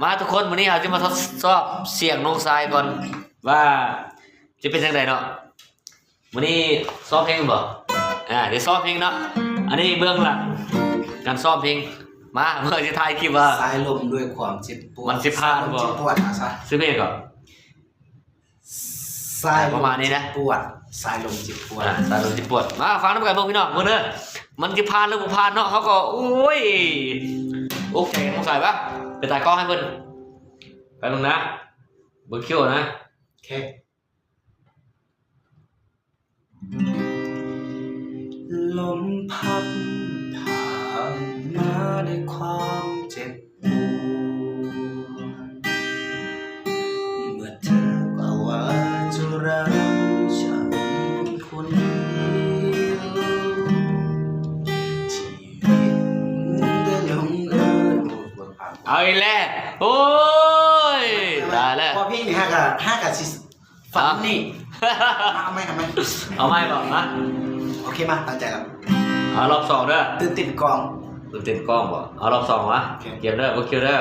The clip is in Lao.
ມາທຸກຄົນ ມື້ນີ້ເຮົາຈະມາທົດສອບສຽງນ້ອງຊາຍກ່ອນ ວ່າຈະເປັນຈັ່ງໃດເນາະ. ມື້ນີ້ຊ້ອມເພງບໍ່? ອ່າ ດຽວຊ້ອມເພງເນາະ. ອັນນີ້ເບື້ອງຫຼັງການຊ້ອມເພງ. ມາ ເບິ່ງຊິຖ່າຍຄລິບວ່າ ສາຍລົມດ້ວຍຄວາມເຈັບປວດ ມັນຊິຜ່ານບໍ່? ສາຍລົມເຈັບປວດ ເອົາຊະ ຊື່ເພງກໍ ສາຍລົມ ປະມານນີ້ນະ ເຈັບປວດ ສາຍລົມເຈັບປວດ ອ່າ ສາຍລົມເຈັບປວດ. ມາຟັງນຳກັນເບິ່ງພີ່ນ້ອງ ເບິ່ງເດີ ມັນຊິຜ່ານຫຼືບໍ່ຜ່ານເນາະ. ເຮົາກໍ ໂອ້ຍ ອົກໃຈສົງໄສປະ ໄປຕາກ້ອງໃຫ້ເພິ່ນ ແປັບໜຶ່ງນະ ເບິ່ງຄິວນະ. ໂອເຄ ລົມພັດຜ່ານມາດ້ວຍຄວາມເຈັບປວດ ເມື່ອເທາກ່າວວ່າຈະລັກສັນຄົນດຽວ ຊີວິດໄດ້ລົງເອີຍ. ເອົາອີກແລ້ວ ໂອ້ຍ ຕາຍແລ້ວ. ພໍເພງນີ້ຫາກະ ຫາກະຊິ ຝັນນີ້ ເອົາໃໝ່ ເອົາໃໝ່ ເອົາໃໝ່ບໍ່? ມາ ໂອເຄ ມາ ຕັ້ງໃຈແລ້ວ. ເອົາ ລອບສອງເດີ ຕື່ນເຕັ້ນກ້ອງ ຕື່ນເຕັ້ນກ້ອງບໍ່? ເອົາ ລອບສອງມາ ໂອເຄ ກຽມເດີ ບໍ່ຄິວເດີ.